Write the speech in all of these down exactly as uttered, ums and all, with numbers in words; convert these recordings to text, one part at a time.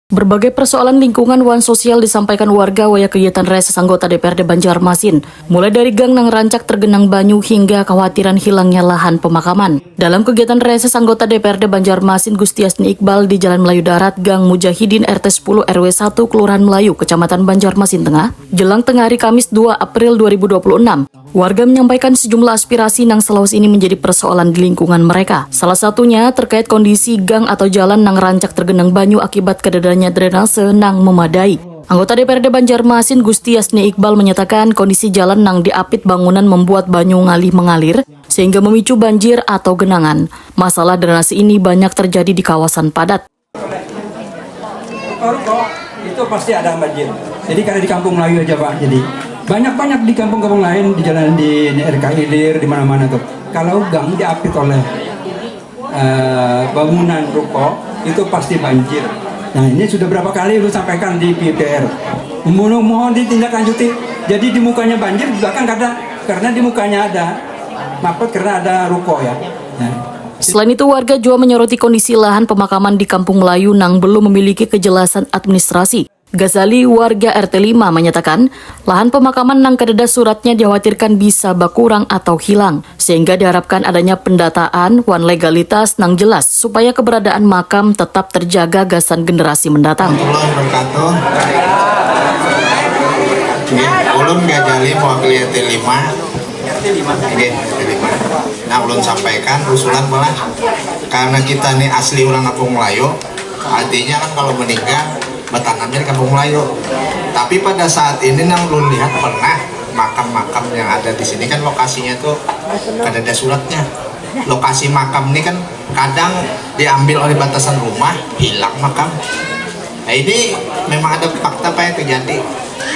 Berbagai persoalan lingkungan wan sosial disampaikan warga wayah kegiatan reses anggota D P R D Banjarmasin, mulai dari gang nang rancak tergenang banyu hingga kekhawatiran hilangnya lahan pemakaman. Dalam kegiatan reses anggota D P R D Banjarmasin Gusti Yasni Iqbal di Jalan Melayu Darat, Gang Mujahidin, R T sepuluh R W satu, Kelurahan Melayu, Kecamatan Banjarmasin Tengah, jelang tengah hari Kamis dua April dua ribu dua puluh enam, warga menyampaikan sejumlah aspirasi nang selawase ini menjadi persoalan di lingkungan mereka. Salah satunya terkait kondisi gang atau jalan nang rancak tergenang banyu akibat kadadanya drainase nang memadai. Anggota D P R D Banjarmasin Gusti Yasni Iqbal menyatakan kondisi jalan nang diapit bangunan membuat banyu ngalih mengalir sehingga memicu banjir atau genangan. Masalah drainase ini banyak terjadi di kawasan padat. Ruko-ruko itu pasti ada banjir. Jadi kada di Kampung Melayu aja, Pak. Jadi banyak-banyak di kampung-kampung lain, di jalan di R K Hilir, di mana-mana tuh. Kalau gang diapit oleh eh, bangunan ruko, itu pasti banjir. Nah, ini sudah berapa kali lu sampaikan di P U P R. Mohon, mohon ditindaklanjuti. Jadi di mukanya banjir, di belakang kada, karena di mukanya ada mapet karena ada ruko ya. Nah, Selain itu, warga juga menyoroti kondisi lahan pemakaman di Kampung Melayu nang belum memiliki kejelasan administrasi. Ghazali, warga R T lima, menyatakan lahan pemakaman nang kadada suratnya dikhawatirkan bisa bakurang atau hilang, sehingga diharapkan adanya pendataan wan legalitas nang jelas supaya keberadaan makam tetap terjaga gasan generasi mendatang. Warahmatullahi wabarakatuh. Nggih, ulun Ghazali mewakili R T lima. Nggih, R T lima. Nah, ulun sampaikan usulan malah karena kita ni asli orang Kampung Melayu, artinya kan kalau meninggal bertanamnya di Kampung Melayu. Tapi pada saat ini nang ulun lihat pernah makam-makam yang ada di sini kan lokasinya tuh kada ada suratnya. Lokasi makam ini kan kadang diambil oleh batasan rumah, hilang makam. Nah, ini memang ada fakta apa yang terjadi.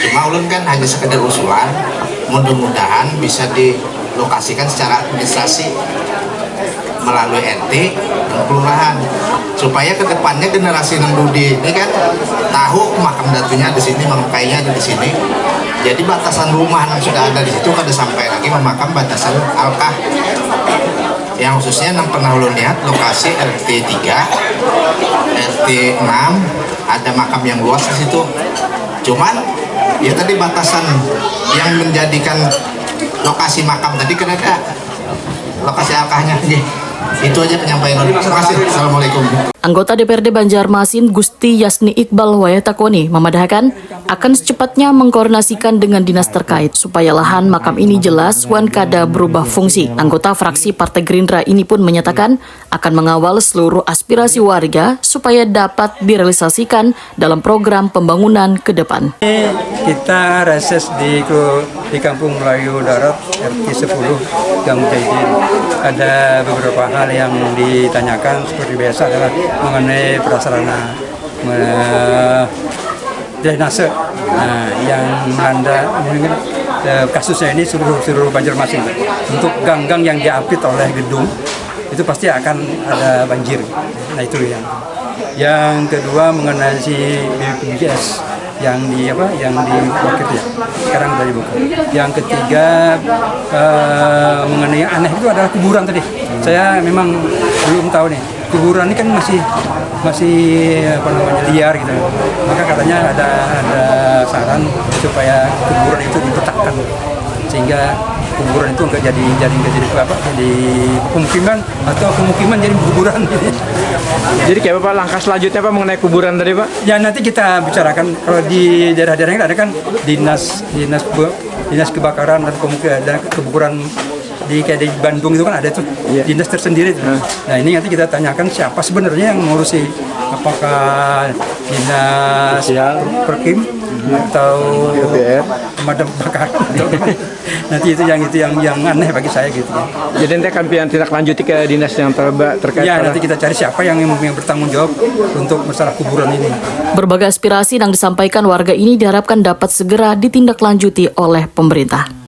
Cuma ulun kan hanya sekedar usulan, mudah-mudahan bisa dilokasikan secara administrasi melalui R T dan kelurahan supaya kedepannya generasi nang dudi ini kan tahu makam datunya di sini, makam kayanya ada di sini. Jadi batasan rumah yang sudah ada di situ kada sampai lagi memakam batasan alkah. Yang khususnya nang pernah ulun lihat lokasi R T tiga, R T enam, ada makam yang luas di situ. Cuman ya tadi batasan yang menjadikan lokasi makam tadi kan ada lokasi alkahnya. Nggih. Itu aja penyampaian ulun. Terima kasih. Assalamualaikum. Anggota D P R D Banjarmasin Gusti Yasni Iqbal wayah takoni memadahakan akan secepatnya mengkoordinasikan dengan dinas terkait supaya lahan makam ini jelas wan kada berubah fungsi. Anggota fraksi Partai Gerindra ini pun menyatakan akan mengawal seluruh aspirasi warga supaya dapat direalisasikan dalam program pembangunan ke depan. Kita reses di di Kampung Melayu Darat R T sepuluh Gang Mujahidin. Ada beberapa hal yang ditanyakan seperti biasa adalah mengenai prasarana me- drainase. Nah, yang melanda mungkin eh, kasusnya ini seluruh seluruh Banjarmasin. Untuk gang-gang yang diapit oleh gedung itu pasti akan ada banjir. Nah, itu yang yang kedua mengenai si B P J S yang di apa yang di Bukit ya, sekarang sudah dibuka. Yang ketiga eh, mengenai yang aneh itu adalah kuburan tadi. Saya memang belum tahu nih, kuburan ini kan masih masih apa namanya liar gitu. Maka katanya ada ada saran supaya kuburan itu dipetakkan sehingga kuburan itu enggak jadi jadi enggak jadi apa jadi pemukiman atau pemukiman jadi kuburan. Jadi kayak apa, Pak, langkah selanjutnya, Pak, mengenai kuburan tadi, Pak? Ya, nanti kita bicarakan. Kalau di daerah-daerah ini ada kan dinas dinas be- dinas kebakaran dan pemukiman dan kekuburan di kayak di Bandung itu kan ada tuh Iya. Dinas tersendiri itu. Nah, ini nanti kita tanyakan siapa sebenarnya yang ngurusi, apakah dinas Sosial. Perkim atau P U P R. Pemadam Kebakaran atau nanti itu yang itu yang yang aneh bagi saya gitu. Jadi nanti akan pian tindak lanjuti ke dinas yang terba terkait. Ya, Pak. Nanti kita cari siapa yang yang bertanggung jawab untuk masalah kuburan ini. Berbagai aspirasi yang disampaikan warga ini diharapkan dapat segera ditindaklanjuti oleh pemerintah.